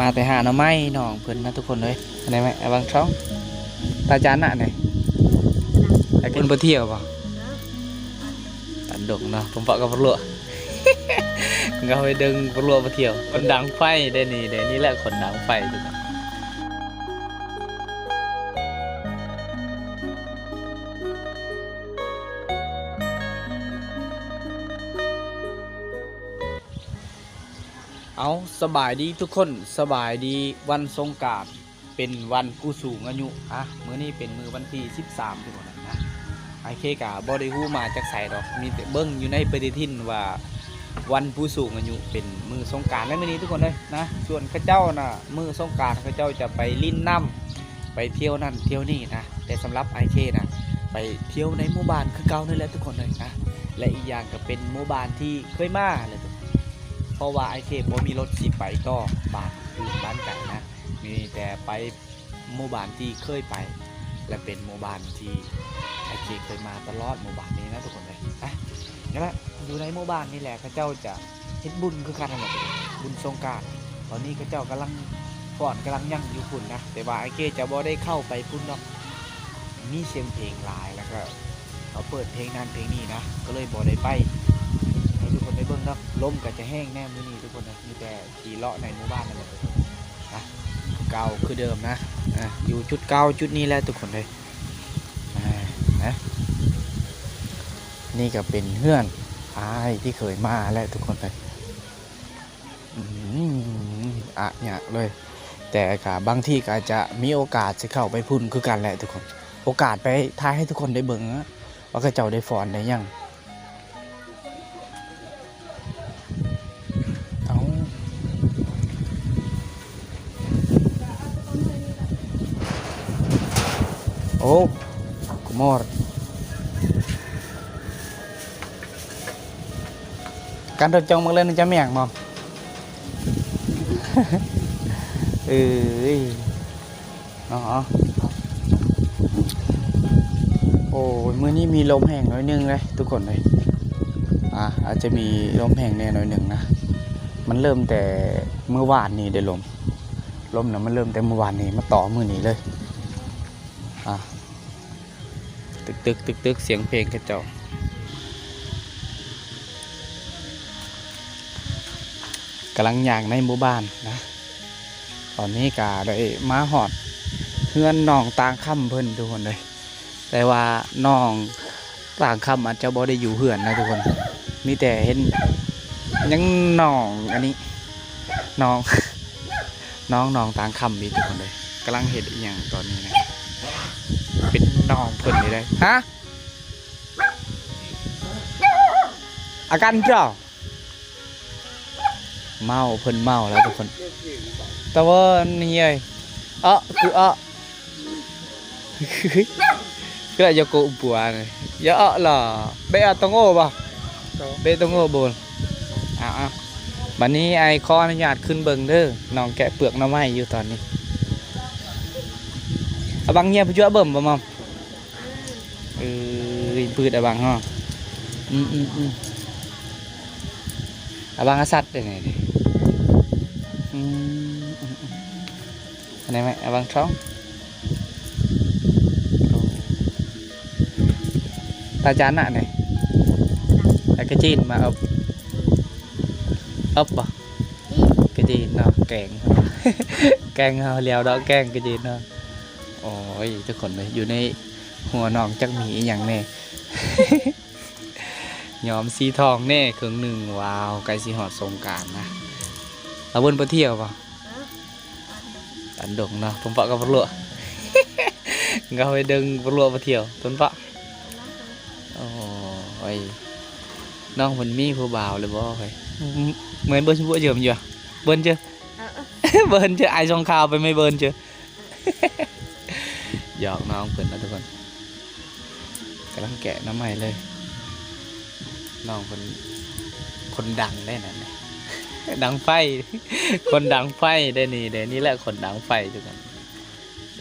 ມາແຕ່ຫາໜໍ່ໄມ້ນ້ອງເພິ່ນນະທຸກຄົນເອີຍ. ອັນນີ້ໄມ້ ອາບັງຊ່ອງ ຕາຈານນະນີ້ ໄປເພິ່ນໄປທ່ຽວບໍ່? ຕັດດົງເນາະ ຜົມເປາະກັບພວກຫຼວງ ເຂົາໄປດຶງພວກຫຼວງໄປທ່ຽວ. ຄົນດັງໄຟເດ້ນີ້ເດ້ ນີ້ແຫຼະຄົນດັງໄຟທຸກຄົນ. ເອົາ ສະບາຍດີທຸກຄົນ ສະບາຍດີວັນສົງການ ເປັນວັນຜູ້ສູງອາຍຸ. ອະ ມື້ນີ້ເປັນມື້ວັນທີສິບສາມທຸກຄົນນະ. ອ້າຍເຄກະບໍ່ໄດ້ຮູ້ມາຈາກໃສດອກ ມີແຕ່ເບິ່ງຢູ່ໃນປະຕິທິນວ່າ ວັນຜູ້ສູງອາຍຸເປັນມື້ສົງການ ແລະ ມື້ນີ້ທຸກຄົນເອີຍນະ ສ່ວນເຂົາເຈົ້ານະ ມື້ສົງການເຂົາເຈົ້າຈະໄປຫຼິ້ນນ້ຳ ໄປທ່ຽວນັ້ນທ່ຽວນີ້ນະ. ແຕ່ສຳລັບອ້າຍເຄນະ ໄປທ່ຽວໃນໝູ່ບ້ານຄືເກົ່ານັ້ນແຫຼະທຸກຄົນເອີຍນະ ແລະ ອີກຢ່າງກະເປັນໝູ່ບ້ານທີ່ເຄີຍມາແຫຼະທຸກຄົນ ເພາະວ່າອ້າຍເຄບໍ່ມີລົດຊິໄປຕໍ່ບ້ານອື່ນບ້ານໄກນະ ມີແຕ່ໄປໝູ່ບ້ານທີ່ເຄີຍໄປ ແລະ ເປັນໝູ່ບ້ານທີ່ອ້າຍເຄເຄີຍມາຕະຫຼອດ ໝູ່ບ້ານນີ້ນະທຸກຄົນເອີຍ. ໄປ ນີ້ແຫຼະ ຢູ່ໃນໝູ່ບ້ານນີ້ແຫຼະ ເຂົາເຈົ້າຈະ ເຮັດບຸນຄືກັນຫັ້ນແຫຼະ ບຸນສົງການ. ຕອນນີ້ເຂົາເຈົ້າກຳລັງຟ້ອນກຳລັງຫຍັງຢູ່ພຸ້ນນະ ແຕ່ວ່າອ້າຍເຄຈະບໍ່ໄດ້ເຂົ້າໄປພຸ້ນດອກ ມີສຽງເພງຫຼາຍ ແລ້ວກະເຂົາເປີດເພງນັ້ນເພງນີ້ນະ ກະເລີຍບໍ່ໄດ້ໄປ ໃຫ້ທຸກຄົນໄດ້ເບິ່ງເນາະ. ລົມກະຈະແຮງແດ່ມື້ນີ້ທຸກຄົນນະ ມີແຕ່ຂີ່ເລາະໃນໝູ່ບ້ານນັ້ນແຫຼະທຸກຄົນນະ ຄືເກົ່າຄືເດີມນະ ອາ ຢູ່ຈຸດເກົ່າຈຸດນີ້ແຫຼະທຸກຄົນເອີຍ. ອາ ນະ ນີ້ກະເປັນເຮືອນອ້າຍທີ່ເຄີຍມາແຫຼະທຸກຄົນເອີຍ. ອືມ ອະຍະເລີຍ ແຕ່ກະບາງທີກະອາດຈະມີໂອກາດຊິເຂົ້າໄປພຸ້ນຄືກັນແຫຼະທຸກຄົນ ໂອກາດໄປຖ່າຍໃຫ້ທຸກຄົນໄດ້ເບິ່ງນະ ວ່າເຂົາເຈົ້າໄດ້ຟ້ອນໄດ້ຫຍັງ. ເອົາ ໂອ້ ກະມໍ ກັນໂດດຈ່ອງເບິ່ງເລີຍນະຈະແມ່ງບໍ່? ເອີຍ ເນາະ ໂອ້ຍ ມື້ນີ້ມີລົມແຮງໜ້ອຍໜຶ່ງເດ້ທຸກຄົນເອີຍ ອາ ອາດຈະມີລົມແຮງແດ່ໜ້ອຍໜຶ່ງນະ ມັນເລີ່ມແຕ່ມື້ວານນີ້ເດ້ລົມ ລົມນະ ມັນເລີ່ມແຕ່ມື້ວານນີ້ມາຕໍ່ມື້ນີ້ເລີຍ ອາ ຕຶກໆ ຕຶກໆ ສຽງເພງເຂົາເຈົ້າ ກຳລັງຍ່າງໃນໝູ່ບ້ານນະ ຕອນນີ້ກະໄດ້ມາຮອດເຮືອນນ້ອງຕ່າງຄຳເພິ່ນທຸກຄົນເອີຍ ແຕ່ວ່ານ້ອງຕ່າງຄຳອາດຈະບໍ່ໄດ້ຢູ່ເຮືອນນະທຸກຄົນ ມີແຕ່ເຫັນຍັງນ້ອງອັນນີ້ ນ້ອງ ນ້ອງ ນ້ອງຕ່າງຄຳອີກທຸກຄົນເອີຍ ກຳລັງເຮັດອີ່ຫຍັງຕອນນີ້ນະ ເປັນນ້ອງເພິ່ນນີ້ເດ້ ຮະ ອາກັນເຈົ້າ ເມົາ ເພິ່ນເມົາແລ້ວທຸກຄົນ ຕາເວີນນີ້ເອີຍ ເອາະ ຄືເອາະ ຄືລະຢາໂກອຸປວານ ຢາເອາະຫຼໍ່ ເບະອາຕົງໂອບໍ່ ເບະຕົງໂອບໍ່ ເອົາໆ ບັດນີ້ອ້າຍຂໍອະນຸຍາດຂຶ້ນເບິ່ງເດີ ນ້ອງແກະເປືອກໜໍ່ໄມ້ຢູ່ຕອນນີ້ ອາບັງເຮຍຜູ້ຈົວເບິ່ມບໍ່ມອມ ເອີຍ ພືດອາບັງເນາະ ອືມໆ ອາບັງອາສັດເດ້ນີ້ ອືມ ອັນນີ້ແມ່ນອາບັງທອງ ຕາຈານນະນີ້ ແລ້ວກະຈີນມາເອົບ ເອົບບໍ່? ກະຈີນເນາະ ແກງ ແກງເຮົາແລ້ວເນາະ ແກງກະຈີນເນາະ. ໂອ້ຍ ທຸກຄົນເອີຍ ຢູ່ໃນຫົວນ້ອງຈັກມີອີ່ຫຍັງແດ່ ຍ້ອມສີທອງແດ່ເຄິ່ງໜຶ່ງ. ວ້າວ ໃກ້ຊິຮອດສົງການນະ. ລາວເພິ່ນໄປທ່ຽວບໍ່? ຕັດດົງເນາະ ຜົມເປາະກັບພວກຫຼວງ ເຂົາໄປດຶງພວກຫຼວງໄປທ່ຽວ ເພິ່ນເປາະ. ໂອ້ຍ ນ້ອງເພິ່ນມີຜູ້ບ່າວແລ້ວບໍ່ເຮີ້ຍ? ເໝີນເບິ່ງຊິບົວເຈີມຢູ່ ເບິ່ງເຈີ ເອີ ເບິ່ງເຈີ ອ້າຍສົ່ງຂ່າວໄປ ເໝີນເບິ່ງເຈີ. ຫຍອກນ້ອງເພິ່ນເນາະທຸກຄົນ ກຳລັງແກະໜໍ່ໄມ້ເລີຍ. ນ້ອງເພິ່ນຄົນດັງໄດ໋ນັ້ນ ດັງໄຟ ຄົນດັງໄຟໄດ໋ນີ້ເດ້ ນີ້ແຫຼະຄົນດັງໄຟທຸກຄົນ.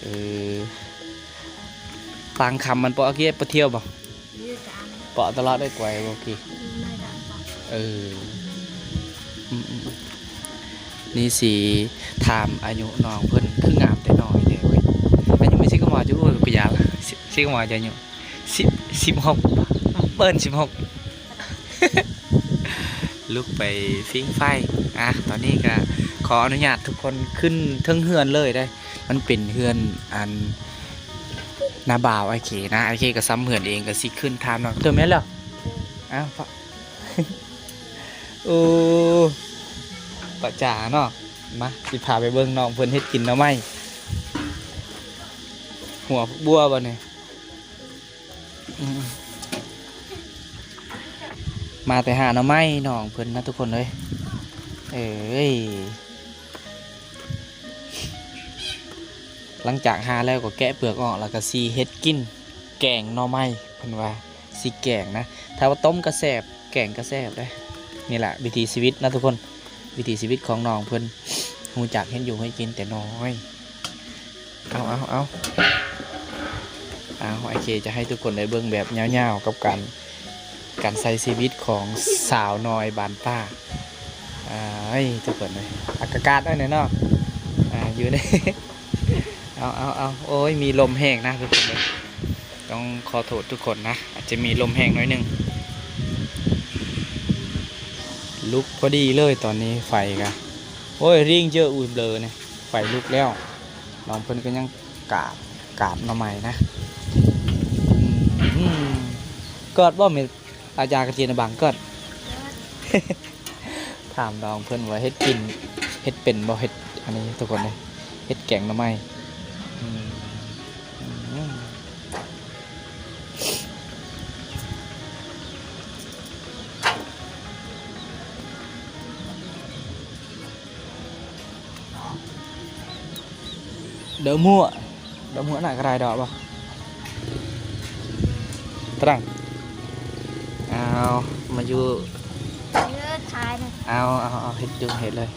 ເອີ ຕ່າງຄຳມັນເປາະກີ້ ໄປທ່ຽວບໍ່? ເປາະຕະຫຼອດໄດ້ກວຍບໍ່ກີ້. ເອີ ອືມ ນີ້ຊິຖາມອາຍຸນ້ອງເພິ່ນ ຄືງາມແຕ່ນ້ອຍເດ້ເວີຍ. ອາຍຸມີສິບກວ່າ ຈະຮູ້ກະຢາ ສິບ ສິບກວ່າ ຈະອາຍຸ ສິບ ສິບຫົກ ເອີ້ນສິບຫົກ ລຸກໄປຟິງໄຟ. ອ່ະ ຕອນນີ້ກະຂໍອະນຸຍາດທຸກຄົນຂຶ້ນເທິງເຮືອນເລີຍເດ້. ມັນເປັນເຮືອນອັນນ້າບ່າວອ້າຍເຄນະ. ອ້າຍເຄກະຊຳເຮືອນເອງ ກະຊິຂຶ້ນຖາມນ້ອງ. ເຕີມແມ່ນແລ້ວ. ອ້າວ ໂອ້ ປະຈາເນາະ. ມາ ຊິພາໄປເບິ່ງນ້ອງເພິ່ນເຮັດກິນໜໍ່ໄມ້ ຫົວຜັກບົ່ວບໍ່ນີ້. ອືມ ມາແຕ່ຫາໜໍ່ໄມ້ນ້ອງເພິ່ນນະທຸກຄົນເອີຍ. ເອີຍ ຫຼັງຈາກຫາແລ້ວກໍແກະເປືອກອອກ ແລ້ວກໍຊິເຮັດກິນ ແກງໜໍ່ໄມ້ ເພິ່ນວ່າຊິແກງນະ. ຖ້າວ່າຕົ້ມກໍແຊບ ແກງກໍແຊບເດ້. ນີ້ລະວິຖີຊີວິດນະທຸກຄົນ ວິຖີຊີວິດຂອງນ້ອງເພິ່ນ ຮູ້ຈັກເຮັດຢູ່ເຮັດກິນແຕ່ນ້ອຍ. ເອົາ ເອົາ ເອົາ ເອົາ ອ້າຍເຄຈະໃຫ້ທຸກຄົນໄດ້ເບິ່ງແບບຍາວໆ ກັບການ ການໃຊ້ຊີວິດຂອງສາວນ້ອຍບ້ານປ່າ. ອ້າຍ ທຸກຄົນເອີຍ ອາກາດອັນນີ້ເນາະ ອ່າ ຢູ່ໃນ ເອົາ ເອົາ ເອົາ ໂອ້ຍ ມີລົມແຮງນະທຸກຄົນເອີຍ. ຕ້ອງຂໍໂທດທຸກຄົນນະ ອາດຈະມີລົມແຮງໜ້ອຍໜຶ່ງ. ລຸກພໍດີເລີຍຕອນນີ້ ໄຟກະ ໂອ້ຍ ຣີງເຈີ ອຸເບລີນີ້ ໄຟລຸກແລ້ວ. ນ້ອງເພິ່ນກໍຍັງກາດ ກາດໜໍ່ໄມ້ນະ. ອືມ ກອດບໍ່ແມ່ນ ອາຈານກະເຈນບັງກອດ. ຖາມນ້ອງເພິ່ນວ່າເຮັດກິນ ເຮັດເປັນບໍ່ ເຮັດອັນນີ້ທຸກຄົນເອີຍ ເຮັດແກງໜໍ່ໄມ້. ອືມ ອືມ ດອກມົ້ວ ດອກມົ້ວນະກະໄດ້ດອກບໍ່? ຕະລັງ ເອົາ ມາຢູ່ ເອີ ຖ່າຍນະ ເອົາ ເອົາ ເອົາ ເຮັດຢູ່ ເຮັດເລີຍ.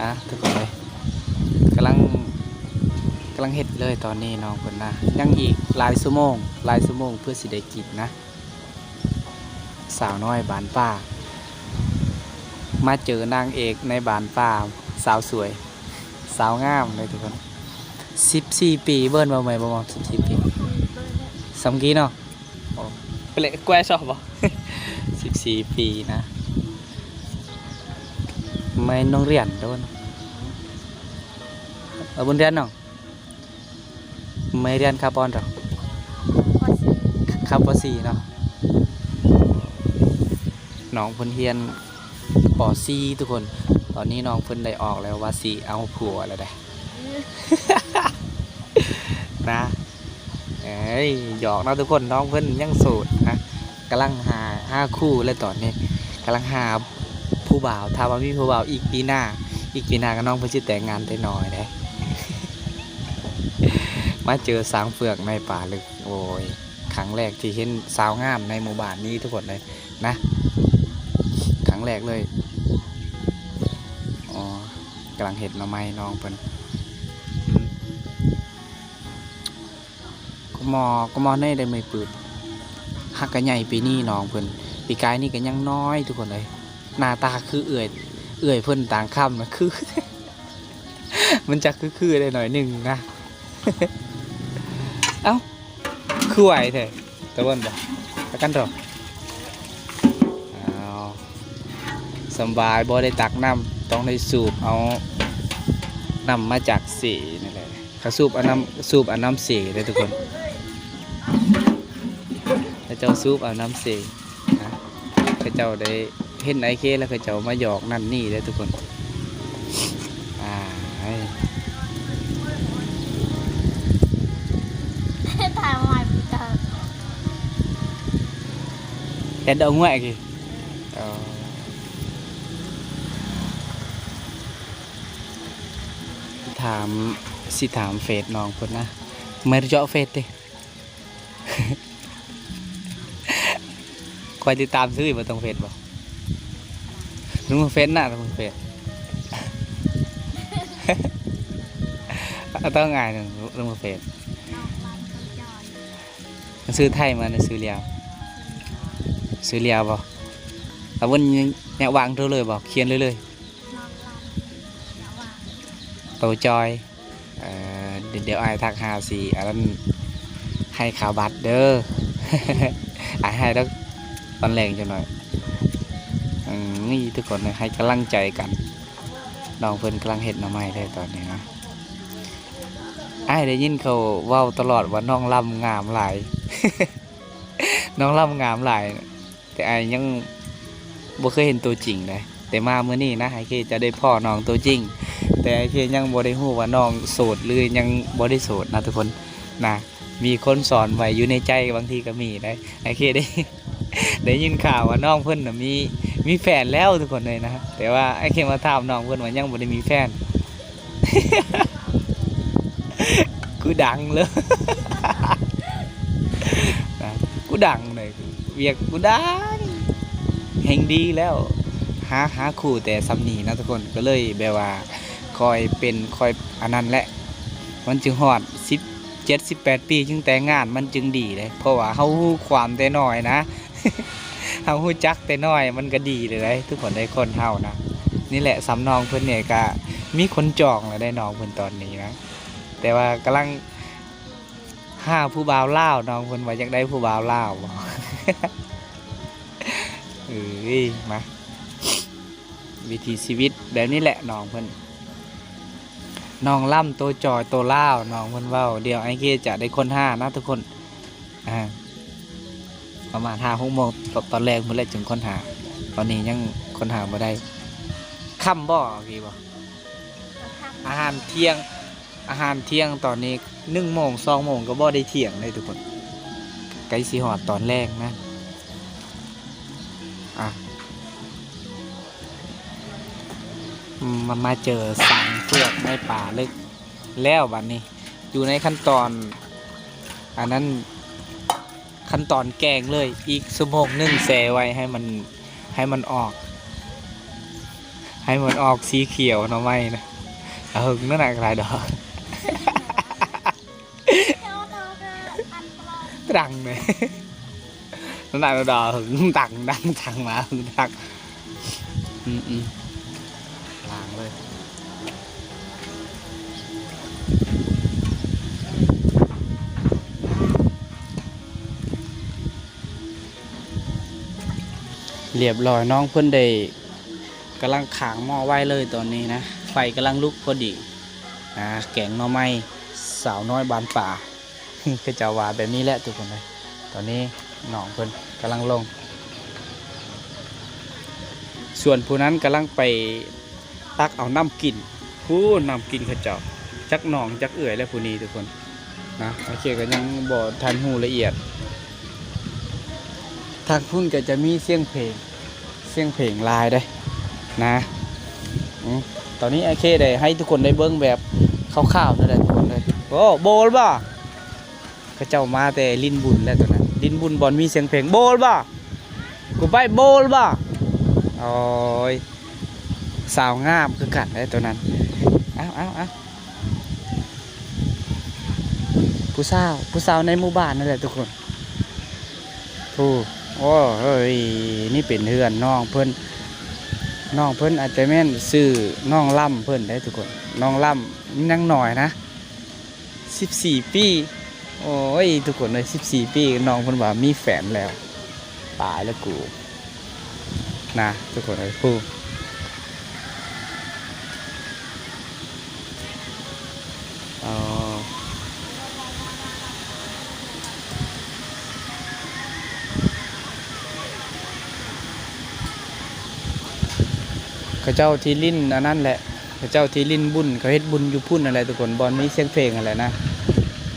ອ່ະ ທຸກຄົນເອີຍ ກຳລັງ ກຳລັງເຮັດເລີຍຕອນນີ້ນ້ອງເພິ່ນນະ. ຍັງອີກຫຼາຍຊົ່ວໂມງ ຫຼາຍຊົ່ວໂມງເພື່ອຊິໄດ້ກິນນະ. ສາວນ້ອຍບ້ານປ່າ ມາເຈີນາງເອກໃນບ້ານປ່າ ສາວສວຍ ສາວງາມເລີຍທຸກຄົນ. ສິບສີ່ປີ ເບິ່ງວ່າແມ່ນບໍ່ ສິບສີ່ປີ ອືມ ເບິ່ງແລ້ວ ສ່ຳກີ້ເນາະ. ໂອ້ ເປະແຫຼະ ແກວ່ຊອກບໍ່ ສິບສີ່ປີນະ. ແມ່ນໂຮງຮຽນໂດນ ເອີ ບຸນຮຽນເນາະ. ໄມ່ຮຽນຄາບອນເນາະ ປ.ສີ່ ຄາບ ປ.ສີ່ ເນາະ. ນ້ອງເພິ່ນຮຽນ ປ.ສີ່ ທຸກຄົນ. ຕອນນີ້ນ້ອງເພິ່ນໄດ້ອອກແລ້ວ ວ່າຊິເອົາຜົວແລ້ວໃດ໋ ນະ. ເອີຍ ຫຍອກເນາະທຸກຄົນ ນ້ອງເພິ່ນຍັງໂສດນະ. ກຳລັງຫາ ຫາຄູ່ແລ້ວຕອນນີ້ ກຳລັງຫາຜູ້ບ່າວ. ຖ້າວ່າມີຜູ້ບ່າວອີກປີໜ້າ ອີກປີໜ້າກໍນ້ອງເພິ່ນຊິແຕ່ງງານແຕ່ນ້ອຍເດ້. ມາເຈີຊ້າງເຜືອກໃນປ່າເລິກ. ໂອ້ຍ ຄັ້ງແລກທີ່ເຫັນສາວງາມໃນໝູ່ບ້ານນີ້ທຸກຄົນເອີຍນະ ຄັ້ງແລກເລີຍ. ອໍ ກຳລັງເຮັດໜໍ່ໄມ້ນ້ອງເພິ່ນ. ກະໝໍ້ ກະໝໍ້ແນ່ໄດ້ໄມ້ປືນ ຫາກກະໃຫຍ່ປີນີ້ນ້ອງເພິ່ນ. ປີກາຍນີ້ກະຍັງນ້ອຍທຸກຄົນເອີຍ. ໜ້າຕາຄືເອື້ອຍ ເອື້ອຍເພິ່ນຕ່າງຄຳນະ ຄື ມັນຈະຄືໆໄດ້ໜ້ອຍໜຶ່ງນະ. ເອົ້າ ຄືໄວແທ້ ຕາເບິ່ງບໍ່ ປະກັນເຖາະ. ອ້າວ ສຳບາຍ ບໍ່ໄດ້ຕັກນ້ຳ ຕ້ອງໄດ້ສູບເອົານ້ຳມາຈາກເສນັ້ນແຫຼະ. ເຂົາສູບເອົານ້ຳ ສູບເອົານ້ຳເສເດ້ທຸກຄົນ. ເຂົາເຈົ້າສູບເອົານ້ຳເສນະ. ເຂົາເຈົ້າໄດ້ເຫັນອ້າຍເຄແລ້ວ ເຂົາເຈົ້າມາຫຍອກນັ້ນນີ້ເດ້ທຸກຄົນ. ອ້າຍ ຖາມຫາຜູ້ເฒ່າ ເຮັດດອກງວຍກີ້. ເອີ ຖາມ ຊິຖາມເຟສນ້ອງເພິ່ນນະ. ແມ່ນເຈາະເຟສຕິ? ຂ້ອຍຕິດຕາມຊື່ບໍ່ ຕ້ອງເຟສບໍ່? ລົງເຟສນະ ລົງເຟສ ຕ້ອງອາຍ ລົງເຟສ. ຊື່ໄທມາ ຊື່ລາວ ຊື່ລາວບໍ່? ອາ ເພິ່ນຍາກວາງໂຕເລີຍບໍ່? ຂຽນເລີຍ ເລີຍ. ໂຕຈ່ອຍ. ເອີ ດ- ດ- ດຽວອ້າຍທັກຫາຊິ ອັນນັ້ນ ໃຫ້ຄ່າບັດເດີ. ອ້າຍໃຫ້ດອກ ຕອນແລງຈັກໜ້ອຍ. ອືມ ນີ້ທຸກຄົນໃຫ້ກຳລັງໃຈກັນ. ນ້ອງເພິ່ນກຳລັງເຮັດໜໍ່ໄມ້ເລີຍຕອນນີ້ນະ. ອ້າຍໄດ້ຍິນເຂົາເວົ້າຕະຫຼອດວ່ານ້ອງລຳງາມຫຼາຍ ນ້ອງລຳງາມຫຼາຍ. ແຕ່ອ້າຍຍັງບໍ່ເຄີຍເຫັນຕົວຈິງເດ້ ແຕ່ມາມື້ນີ້ນະ ອ້າຍເຄຈະໄດ້ພໍ້ນ້ອງຕົວຈິງ. ແຕ່ອ້າຍເຄຍັງບໍ່ໄດ້ຮູ້ວ່ານ້ອງໂສດ ຫຼື ຍັງບໍ່ໄດ້ໂສດນະທຸກຄົນນະ. ມີຄົນສອນໄວ້ຢູ່ໃນໃຈ ບາງທີກໍມີໄດ໋. ອ້າຍເຄໄດ້ ໄດ້ຍິນຂ່າວວ່ານ້ອງເພິ່ນນະມີ ມີແຟນແລ້ວທຸກຄົນເອີຍນະ. ແຕ່ວ່າອ້າຍເຄມາຖາມນ້ອງເພິ່ນວ່າຍັງບໍ່ໄດ້ມີແຟນ. ກູດັງເລີຍ ນະ ກູດັງເລີຍ ວຽກກູດັງ ແຮ່ງດີແລ້ວ. ຫາ ຫາຄູ່ແຕ່ສ່ຳນີ້ນະທຸກຄົນ ກໍເລີຍແບບວ່າຄ່ອຍເປັນຄ່ອຍອັນນັ້ນແຫຼະ. ມັນຈຶ່ງຮອດສິບເຈັດ ສິບແປດປີຈຶ່ງແຕ່ງງານ ມັນຈຶ່ງດີເດ້ ເພາະວ່າເຮົາຮູ້ຄວາມແຕ່ນ້ອຍນະ. ເຮົາຮູ້ຈັກແຕ່ນ້ອຍມັນກໍດີເລີຍເດ້ ທຸກຄົນເອີຍ ຄົນເຮົານະ. ນີ້ແຫຼະ ສ່ຳນ້ອງເພິ່ນນີ້ກໍມີຄົນຈອງແລ້ວເດ້ ນ້ອງເພິ່ນຕອນນີ້ນະ. ແຕ່ວ່າກຳລັງຫາຜູ້ບ່າວລາວ ນ້ອງເພິ່ນວ່າຢາກໄດ້ຜູ້ບ່າວລາວບໍ? ເອີຍ ມາ ວິຖີຊີວິດແບບນີ້ແຫຼະນ້ອງເພິ່ນ. ນ້ອງລຳໂຕຈ່ອຍໂຕລາວ ນ້ອງເພິ່ນເວົ້າ. ດຽວອ້າຍເຄຈະໄດ້ຄົ້ນຫານະທຸກຄົນ. ອ່າ ປະມານຫ້າຫົກໂມງຕອນແລງພຸ້ນແຫຼະຈຶ່ງຄົ້ນຫາ. ຕອນນີ້ຍັງຄົ້ນຫາບໍ່ໄດ້. ຄ່ຳບໍ່? ໂອເຄບໍ່? ອາຫານທ່ຽງ ອາຫານທ່ຽງຕອນນີ້ໜຶ່ງໂມງ ສອງໂມງກໍບໍ່ໄດ້ທ່ຽງເດ້ທຸກຄົນ. ໃກ້ຊິຮອດຕອນແລງນະ. ອ່ະ ມາ ມາເຈີສັງເຟືອກໃນປ່າເລິກແລ້ວ. ບັດນີ້ຢູ່ໃນຂັ້ນຕອນ ອັນນັ້ນ ຂັ້ນຕອນແກງເລີຍ. ອີກຊົ່ວໂມງໜຶ່ງແຊ່ໄວ້ໃຫ້ມັນ ໃຫ້ມັນອອກ ໃຫ້ມັນອອກສີຂຽວໜໍ່ໄມ້ນະ. ເອົາ ເຫິງນັ້ນນະ ກະໄດ້ດອກ. ຕະດັງເລີຍ ນັ້ນນະດອກ. ເຫິງ ດັງ ດັງ ດັງມາ ດັງ. ອືມໆ ລ້າງເລີຍ. ລຽບຮ້ອຍ ນ້ອງເພິ່ນໄດ້ ກຳລັງຂ້າງໝໍ້ໄວ້ເລີຍຕອນນີ້ນະ. ໄຟກຳລັງລຸກພໍດີ. ອ່າ ແກງໜໍ່ໄມ້ ສາວນ້ອຍບ້ານປ່າ ເຂົາເຈົ້າວ່າແບບນີ້ແຫຼະທຸກຄົນເອີຍ. ຕອນນີ້ນ້ອງເພິ່ນກຳລັງລົງ ສ່ວນຜູ້ນັ້ນກຳລັງໄປຕັກເອົານ້ຳກິນ. ຜູ້ ນ້ຳກິນເຂົາເຈົ້າ ຈັກນ້ອງຈັກເອື້ອຍແຫຼະຜູ້ນີ້ທຸກຄົນນະ. ໂອເຄ ກໍຍັງບໍ່ທັນຮູ້ລະອຽດ. ທາງພຸ້ນກໍຈະມີສຽງເພງ ສຽງເພງຫຼາຍເດ້ນະ. ອືມ ຕອນນີ້ອ້າຍເຄໄດ້ໃຫ້ທຸກຄົນໄດ້ເບິ່ງແບບຄ່າວໆນັ້ນແຫຼະທຸກຄົນເອີຍ. ໂອ້ ໂບລບໍ່? ເຂົາເຈົ້າມາແຕ່ຫຼິ້ນບຸນແຫຼະໂຕນັ້ນ ຫຼິ້ນບຸນບ່ອນມີສຽງເພງ. ໂບລບໍ່? ກູໄປໂບລບໍ່? ໂອ້ຍ ສາວງາມຄືກັນເດ້ໂຕນັ້ນ. ເອົາ ເອົາ ເອົາ ຜູ້ສາວ ຜູ້ສາວໃນໝູ່ບ້ານນັ້ນແຫຼະທຸກຄົນ. ໂອ້ ໂອ້ ເອີຍ ນີ້ເປັນເຮືອນນ້ອງເພິ່ນ. ນ້ອງເພິ່ນອາດຈະແມ່ນຊື່ນ້ອງລຳເພິ່ນເດ້ທຸກຄົນ. ນ້ອງລຳຍັງນ້ອຍນະ ສິບສີ່ປີ. ໂອ້ຍ ທຸກຄົນເອີຍ ສິບສີ່ປີ ນ້ອງເພິ່ນວ່າມີແຟນແລ້ວ. ຕາຍແລ້ວກູ. ນະ ທຸກຄົນເອີຍ ຜູ້ ອໍ ເຂົາເຈົ້າທີ່ຫຼິ້ນອັນນັ້ນແຫຼະ ເຂົາເຈົ້າທີ່ຫຼິ້ນບຸນ ເຂົາເຮັດບຸນຢູ່ພຸ້ນນັ້ນແຫຼະທຸກຄົນ ບ່ອນມີສຽງເພງຫັ້ນແຫຼະນະ.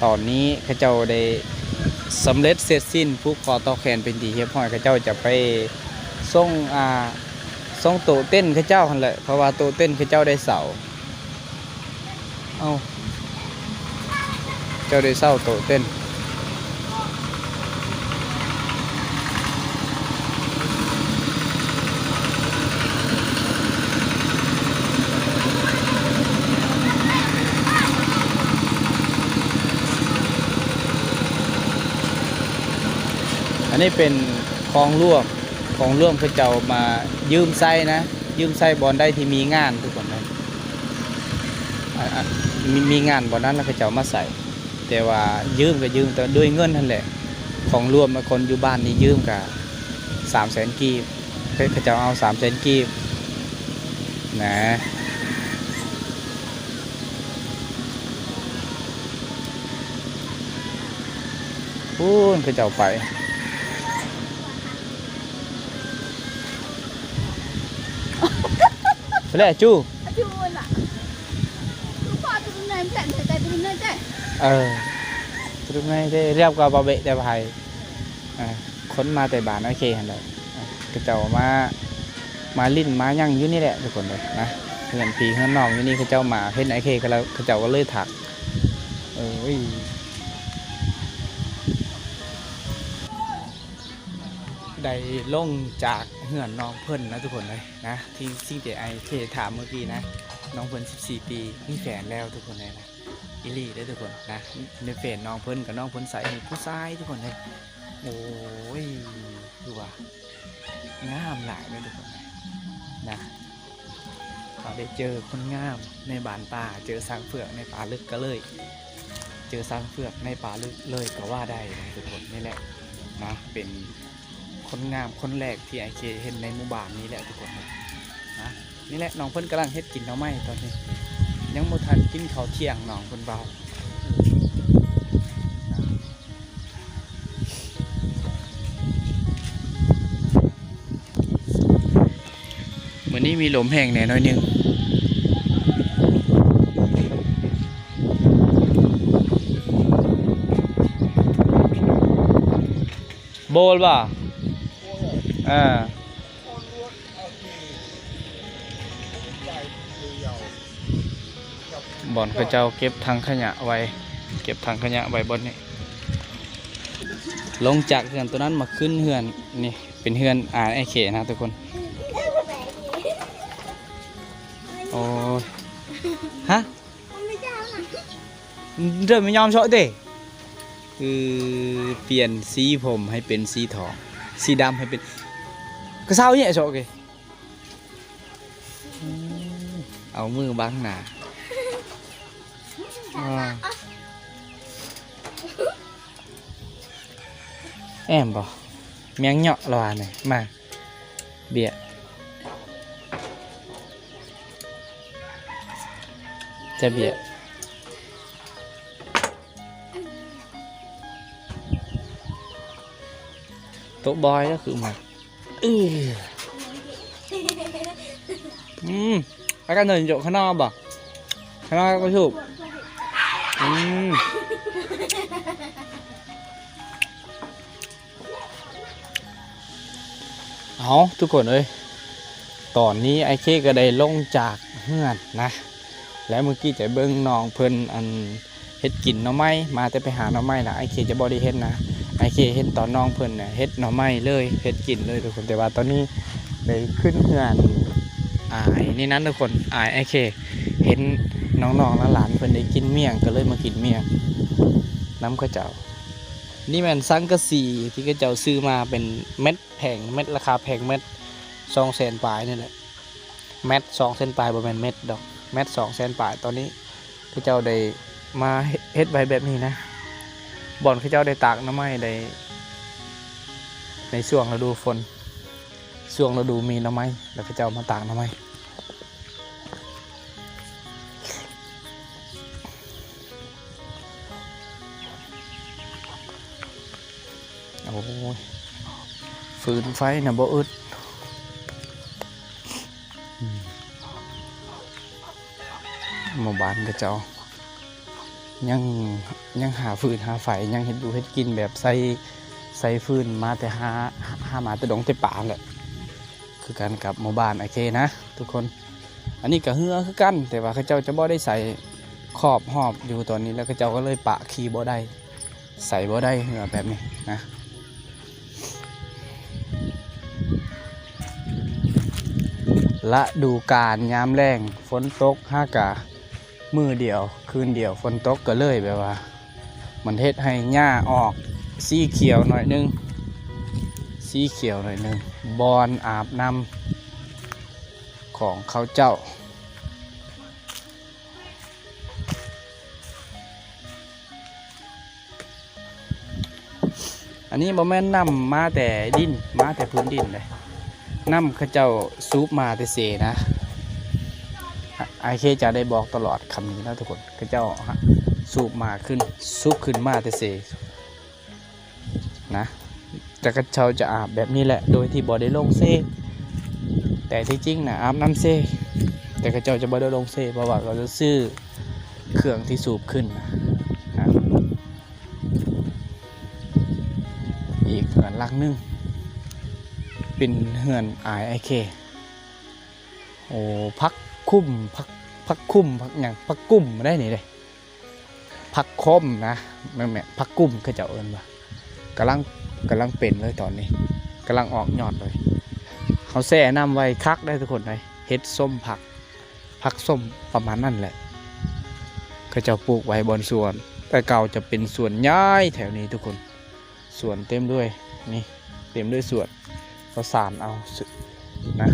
ຕອນນີ້ເຂົາເຈົ້າໄດ້ສຳເລັດເສັດສິ້ນ ຜູກຄໍຕໍ່ແຂນເປັນທີ່ຮຽບຮ້ອຍ ເຂົາເຈົ້າຈະໄປ ສົ່ງ ອ່າ ສົ່ງໂຕະເຕັນເຂົາເຈົ້າຫັ້ນແຫຼະ ເພາະວ່າໂຕະເຕັນເຂົາເຈົ້າໄດ້ເຊົ່າ. ເອົ້າ ເຈົ້າໄດ້ເຊົ່າໂຕະເຕັນ. ອັນນີ້ເປັນຂອງລວມ ຂອງລວມເຂົາເຈົ້າມາຢືມໃຊ້ນະ ຢືມໃຊ້ບ່ອນໃດທີ່ມີງານທຸກຄົນນະ. ເ ມີ ມີງານບ່ອນນັ້ນ ແລ້ວເຂົາເຈົ້າມາໃຊ້ ແຕ່ວ່າຢືມກໍຢືມແຕ່ດ້ວຍເງິນຫັ້ນແຫຼະ. ຂອງລວມ ຄົນຢູ່ບ້ານນີ້ຢືມກໍສາມແສນກີບ ເຂົາເຈົ້າເອົາສາມແສນກີບນະ. ພຸ້ນເຂົາເຈົ້າໄປ ພຸ້ນແຫຼະ ຈູ ເອີ ຕະລຸມໃນເດ້ ລຽບກວ່າບໍ່ເບະແຕ່ໄຜ ອ່າ ຄົນມາແຕ່ບ້ານໂອເຄຫັ້ນແຫຼະ ອ່າ ເຂົາເຈົ້າມາ ມາຫຼິ້ນມາຫຍັງຢູ່ນີ້ແຫຼະທຸກຄົນເອີຍນະ. ເຮືອນພີ່ເຮືອນນ້ອງຢູ່ນີ້ ເຂົາເຈົ້າມາເຫັນອ້າຍເຄກໍແລ້ວ ເຂົາເຈົ້າກໍເລີຍທັກ ເອີຍ ໄດ້ລົງຈາກເຮືອນນ້ອງເພິ່ນນະທຸກຄົນເອີຍນະ ທີ່ສິ່ງທີ່ອ້າຍເຄຖາມເມື່ອກີ້ນະ ນ້ອງເພິ່ນສິບສີ່ປີ ມີແຟນແລ້ວທຸກຄົນເອີຍນະ. ອີ່ຫຼີເດີທຸກຄົນນະ ໃນເຟສນ້ອງເພິ່ນກັບນ້ອງເພິ່ນໃສ່ໃຫ້ຜູ້ຊາຍທຸກຄົນເອີຍ. ໂອ້ຍ ຄືວ່າງາມຫຼາຍເດີທຸກຄົນນະ ເຮົາໄດ້ເຈີຄົນງາມໃນບ້ານປ່າ ເຈີຊ້າງເຜືອກໃນປ່າເລິກກໍເລີຍ ເຈີຊ້າງເຜືອກໃນປ່າເລິກເລີຍກໍວ່າໄດ້ນະທຸກຄົນ. ນີ້ແຫຼະນະ ເປັນ ຄົນງາມຄົນແລກທີ່ອ້າຍເຄເຫັນໃນໝູ່ບ້ານນີ້ແຫຼະທຸກຄົນນະ. ນີ້ແຫຼະ ນ້ອງເພິ່ນກຳລັງເຮັດກິນໜໍ່ໄມ້ຕອນນີ້ ຍັງບໍ່ທັນກິນເຂົ້າທ່ຽງ ນ້ອງເພິ່ນເວົ້າ. ມື້ນີ້ມີລົມແຮງແດ່ໜ້ອຍໜຶ່ງ. ໂບນບໍ່? ເອີ ບ່ອນເຂົາເຈົ້າເກັບຖັງຂະຫຍະໄວ້ ເກັບຖັງຂະຫຍະໄວ້ບ່ອນນີ້. ລົງຈາກເຮືອນໂຕນັ້ນມາຂຶ້ນເຮືອນນີ້ ເປັນເຮືອນອ້າຍເຄນະທຸກຄົນ. ໂອ້ຍ ຮະ? ເດີ ໄມ່ຍອມເຊາະເດ້ ຄືປ່ຽນສີຜົມໃຫ້ເປັນສີທອງ ສີດຳໃຫ້ເປັນ ກະເຊົາແຍະເຊາະເກ ເອົາມືບັງໜ້າ ແອມບໍ່ ແມງເຍາະລະວ່ານີ້ ມາ ເບ້ຍ ຈະເບ້ຍ ໂຕະບອຍກໍຄືມາ ອື ອືມ ອາກາດເດີນໂຈະຂ້າງນອກບໍ່? ຂ້າງນອກກໍຖືກ ອືມ. ເອົາ ທຸກຄົນເອີຍ ຕອນນີ້ອ້າຍເຄກໍໄດ້ລົງຈາກເຮືອນນະ ແລະ ມື້ກີ້ຈະເບິ່ງນ້ອງເພິ່ນ ອັນ ເຮັດກິນໜໍ່ໄມ້ ມາແຕ່ໄປຫາໜໍ່ໄມ້ນະ ອ້າຍເຄຈະບໍ່ໄດ້ເຮັດນະ ອ້າຍເຄເຫັນຕອນນ້ອງເພິ່ນນະ ເຮັດໜໍ່ໄມ້ເລີຍ ເຮັດກິນເລີຍທຸກຄົນ. ແຕ່ວ່າຕອນນີ້ໄດ້ຂຶ້ນເຮືອນອ້າຍນີ້ນັ້ນທຸກຄົນ ອ້າຍອ້າຍເຄ ເຫັນນ້ອງໆຫຼານໆເພິ່ນໄດ້ກິນມ້ຽງ ກໍເລີຍມາກິນມ້ຽງນຳເຂົາເຈົ້າ. ນີ້ແມ່ນສັງກະສີທີ່ເຂົາເຈົ້າຊື້ມາເປັນເມັດ ແພງເມັດ ລາຄາແພງເມັດ ສອງແສນປາຍນີ້ແຫຼະ ແມັດສອງແສນປາຍ ບໍ່ແມ່ນເມັດດອກ ແມັດສອງແສນປາຍ. ຕອນນີ້ເຂົາເຈົ້າໄດ້ມາເຮັດໄວ້ແບບນີ້ນະ ບ່ອນເຂົາເຈົ້າໄດ້ຕາກໜໍ່ໄມ້ໄດ້ ໃນຊ່ວງລະດູຝົນ ຊ່ວງລະດູມີໜໍ່ໄມ້ ແລ້ວເຂົາເຈົ້າມາຕາກໜໍ່ໄມ້. ໂອ້ຍ ຟືນໄຟນະບໍ່ອຶດ ອືມ ໝູ່ບ້ານເຂົາເຈົ້າ ຍັງ ຍັງຫາຟືນຫາໄຟ ຍັງເຮັດຢູ່ເຮັດກິນແບບໃຊ້ ໃຊ້ຟືນມາແຕ່ຫາ ຫາມາແຕ່ດົງແຕ່ປ່າຫັ້ນແຫຼະ ຄືກັນກັບໝູ່ບ້ານອ້າຍເຄນະທຸກຄົນ. ອັນນີ້ກໍເຮືອຄືກັນ ແຕ່ວ່າເຂົາເຈົ້າຈະບໍ່ໄດ້ໃສ່ຂອບຮອບຢູ່ຕອນນີ້ ແລ້ວເຂົາເຈົ້າກໍເລີຍປະຂີ່ບໍ່ໄດ້ ໃສ່ບໍ່ໄດ້ເຮືອແບບນີ້ນະ. ລະດູການຍາມແລ້ງ ຝົນຕົກ ຫາກະມື້ດຽວຄືນດຽວຝົນຕົກ ກໍເລີຍແບບວ່າ ມັນເຮັດໃຫ້ຫຍ້າອອກສີຂຽວໜ້ອຍໜຶ່ງ ສີຂຽວໜ້ອຍໜຶ່ງ ບ່ອນອາບນ້ຳຂອງເຂົາເຈົ້າ. ອັນນີ້ບໍ່ແມ່ນນ້ຳມາແຕ່ດິນ ມາແຕ່ພື້ນດິນເດ້ ນ້ຳເຂົາເຈົ້າສູບມາແຕ່ເຊນະ. ອ້າຍເຄຈະໄດ້ບອກຕະຫຼອດຄຳນີ້ນະທຸກຄົນ ເຂົາເຈົ້າສູບມາຂຶ້ນ ສູບຂຶ້ນມາແຕ່ເຊນະ. ແຕ່ເຂົາເຈົ້າຈະອາບແບບນີ້ແຫຼະ ໂດຍທີ່ບໍ່ໄດ້ລົງເຊ ແຕ່ທີ່ຈິງນະອາບນ້ຳເຊ ແຕ່ເຂົາເຈົ້າຈະບໍ່ໄດ້ລົງເຊ ເພາະວ່າເຂົາຈະຊື້ເຄື່ອງທີ່ສູບຂຶ້ນນະ. ອີກເຮືອນຫຼັງໜຶ່ງ ເປັນເຮືອນອ້າຍ ອ້າຍເຄ. ໂອ້ ຜັກຄຸມ ຜັກ ຜັກຄຸມ ຜັກຫຍັງ ຜັກກຸມໄດ໋ນີ້ເດ້ ຜັກຂົມນະ ແມ່ນໆ ຜັກກຸມເຂົາເຈົ້າເອີ້ນວ່າ ກຳລັງ ກຳລັງເປັນເລີຍຕອນນີ້ ກຳລັງອອກຍອດເລີຍ. ເຮົາແຊ່ນ້ຳໄວ້ຄັກໄດ໋ທຸກຄົນເອີຍ ເຮັດສົ້ມຜັກ ຜັກສົ້ມປະມານນັ້ນແຫຼະ ເຂົາເຈົ້າປູກໄວ້ບ່ອນສວນ ແຕ່ເກົ່າຈະເປັນສວນໃຫຍ່ແຖວນີ້ທຸກຄົນ ສວນເຕັມດ້ວຍ ນີ້ເຕັມດ້ວຍສວນ ປະສານເອົານະ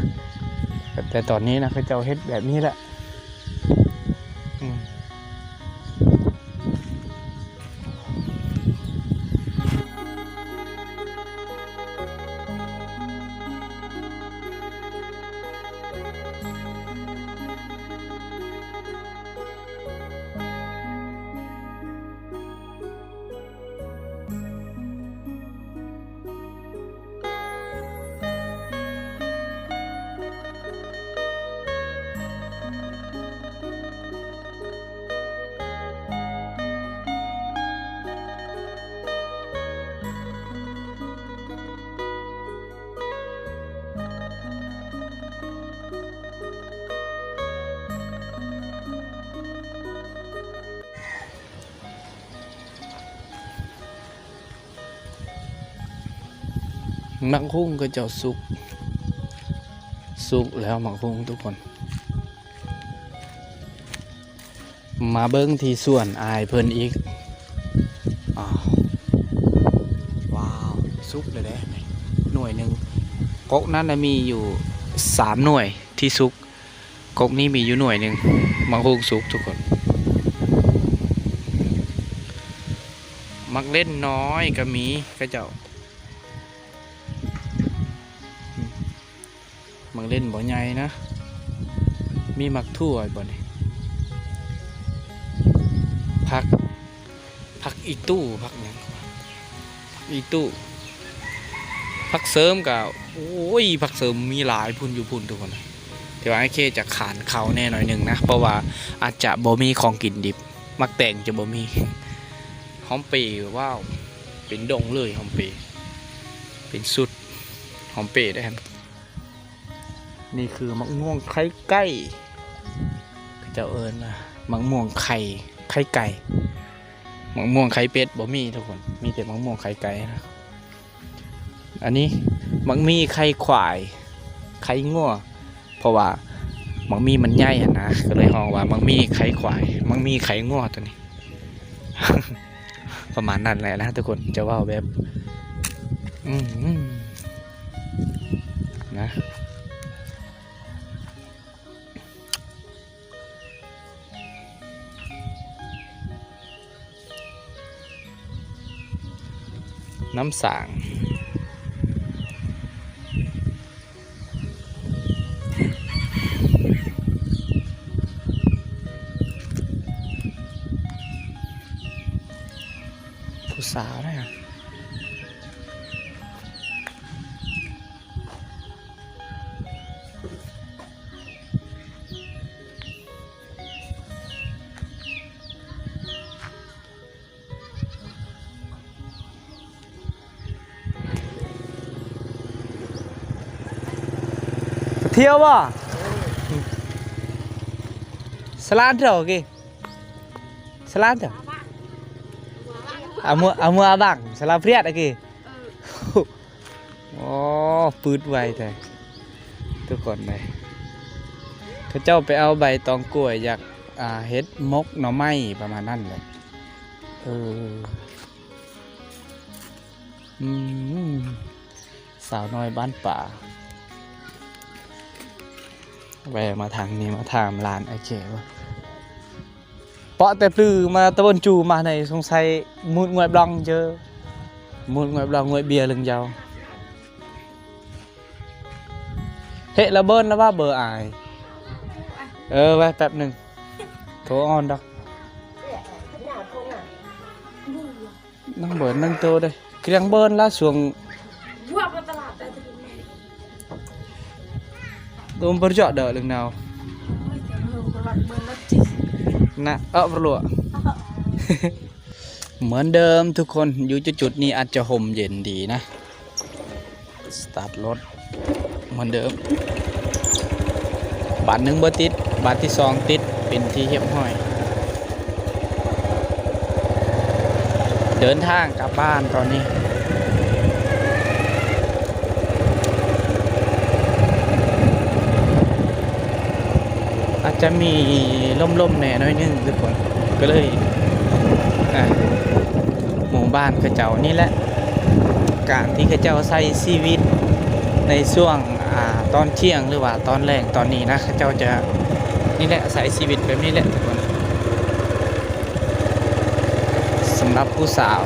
ແຕ່ຕອນນີ້ນະ ເຂົາເຈົ້າເຮັດແບບນີ້ແຫຼະ ອືມ. ໝາກຫຸ່ງເຂົາເຈົ້າສຸກ ສຸກແລ້ວໝາກຫຸ່ງທຸກຄົນ. ມາເບິ່ງທີ່ສວນອ້າຍເພິ່ນອີກ. ອ້າວ ວ້າວ ສຸກແລ້ວເດ້ ໜ່ວຍໜຶ່ງ. ກົກນັ້ນນະມີຢູ່ສາມໜ່ວຍທີ່ສຸກ. ກົກນີ້ມີຢູ່ໜ່ວຍໜຶ່ງ ໝາກຫຸ່ງສຸກທຸກຄົນ. ໝາກເລັ່ນນ້ອຍກໍມີ ເຂົາເຈົ້າ ໝາກເລັ່ນບໍ່ໃຫຍ່ນະ. ມີໝາກຖົ່ວບໍ່ນີ້? ຜັກ ຜັກອີ່ຕູ້ ຜັກຫຍັງ? ຜັກອີ່ຕູ້ ຜັກເສີມກະ ໂອ້ຍ ຜັກເສີມມີຫຼາຍພຸ້ນ ຢູ່ພຸ້ນທຸກຄົນ. ແຕ່ວ່າອ້າຍເຄຈະຂານເຂົ້າແດ່ໜ້ອຍໜຶ່ງນະ ເພາະວ່າອາດຈະບໍ່ມີຂອງກິນດິບ. ໝາກແຕງຈະບໍ່ມີ. ຫອມເປ ວ້າວ ເປັນດົງເລີຍ ຫອມເປ ເປັນຊຸດ ຫອມເປໄດ້ຫັ້ນ. ນີ້ຄືໝາກມ່ວງໄຂ່ໄກ່ ເຂົາເຈົ້າເອີ້ນວ່າໝາກມ່ວງໄຂ່ ໄຂ່ໄກ່. ໝາກມ່ວງໄຂ່ເປັດບໍ່ມີທຸກຄົນ ມີແຕ່ໝາກມ່ວງໄຂ່ໄກ່ນະ. ອັນນີ້ໝາກໝີ່ໄຂ່ຄວາຍ ໄຂ່ງົວ ເພາະວ່າໝາກໝີ່ມັນໃຫຍ່ຫັ້ນນະ ກໍເລີຍຮ້ອງວ່າໝາກໝີ່ໄຂ່ຄວາຍ ໝາກໝີ່ໄຂ່ງົວຕົວນີ້. ປະມານນັ້ນແຫຼະນະທຸກຄົນ ຈະເວົ້າແບບ ອືມ ນະ. ນ້ຳສາງ ຜູ້ສາວນະ. ທ່ຽວບໍ່? ສະຫຼານເທົ່າກີ້ ສະຫຼານເທົ່າ ອາ ເມືອ ອາ ເມືອອາບັງ ສະຫຼານເພຣຽດອາກີ້. ໂອ້ ປຶດໄວແທ້ທຸກຄົນເອີຍ. ເຂົາເຈົ້າໄປເອົາໃບຕອງກ້ວຍ ຢາກ ອ່າ ເຮັດໝົກໜໍ່ໄມ້ປະມານນັ້ນແຫຼະ. ເອີ ອືມ ສາວນ້ອຍບ້ານປ່າ. ແວ່ມາທາງນີ້ ມາຖາມຫຼານອ້າຍເຄວ່າ ເປາະແຕ່ປືມາຕະບົນຈູມາໃນ ສົງໄສໝູດງວຍບລັອງເຈີ. ໝູດງວຍບລາວງວຍເບຍເລື່ອງຍາວ. ເທະລະເບີນລະວ່າເບີອາຍ. ເອີ ໄວ້ແປັບໜຶ່ງ ໂທອ່ອນດອກ. ນັ່ງເບີນນັ່ງໂຕເດ້ ກຽງເບີນລະຊ່ວງ ໂດມປະເຈາະເດີເລື່ອງນາວ ນະ ເອາະປະຫຼວ ເໝືອນເດີມທຸກຄົນ. ຢູ່ຈຸດໆນີ້ອາດຈະຮົ່ມເຢັນດີນະ. ສະຕາດລົດເໝືອນເດີມ. ບາດໜຶ່ງບໍ່ຕິດ ບາດທີສອງຕິດ ເປັນທີ່ຮຽບຮ້ອຍ. ເດີນທາງກັບບ້ານຕອນນີ້ ອາດຈະມີລົມໆແດ່ໜ້ອຍໜຶ່ງທຸກຄົນ ກໍເລີຍ ອ່າ ໝູ່ບ້ານເຂົາເຈົ້ານີ້ແຫຼະ ການທີ່ເຂົາເຈົ້າໃຊ້ຊີວິດໃນຊ່ວງ ອ່າ ຕອນທ່ຽງ ຫຼືວ່າຕອນແລງຕອນນີ້ນະ ເຂົາເຈົ້າຈະ ນີ້ແຫຼະ ໃຊ້ຊີວິດແບບນີ້ແຫຼະທຸກຄົນ. ສຳລັບຜູ້ສາວ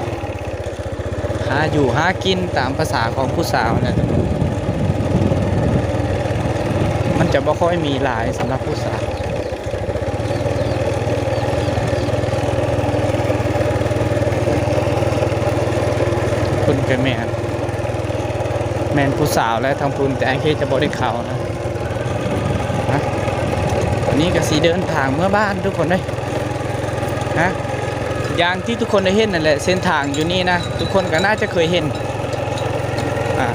ຫາຢູ່ຫາກິນຕາມພາສາຂອງຜູ້ສາວນະ ມັນຈະບໍ່ຄ່ອຍມີຫຼາຍສຳລັບຜູ້ສາວ. ພຸ້ນກໍແມ່ນ ແມ່ນຜູ້ສາວແຫຼະທາງພຸ້ນ ແຕ່ອ້າຍເຄຈະບໍ່ໄດ້ເຂົ້ານະ. ນະ ອັນນີ້ກໍຊິເດີນທາງເມືອບ້ານທຸກຄົນເອີຍ ນະ. ຢ່າງທີ່ທຸກຄົນໄດ້ເຫັນນັ້ນແຫຼະ ເສັ້ນທາງຢູ່ນີ້ນະ ທຸກຄົນກໍໜ້າຈະເຄີຍເຫັນ ອ່າ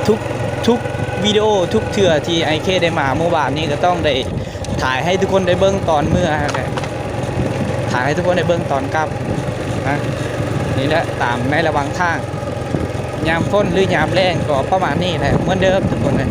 ທຸກ ທຸກວິດີໂອ ທຸກເທື່ອທີ່ອ້າຍເຄໄດ້ມາໝູ່ບ້ານນີ້ ກໍຕ້ອງໄດ້ຖ່າຍໃຫ້ທຸກຄົນໄດ້ເບິ່ງຕອນເມືອຫັ້ນແຫຼະ ຖ່າຍໃຫ້ທຸກຄົນໄດ້ເບິ່ງຕອນກັບນະ. ນີ້ແຫຼະ ຕາມໃນລະຫວ່າງທາງ ຍາມຝົນ ຫຼື ຍາມແລ້ງກໍປະມານນີ້ແຫຼະ ເໝືອນເດີມທຸກຄົນເອີຍ.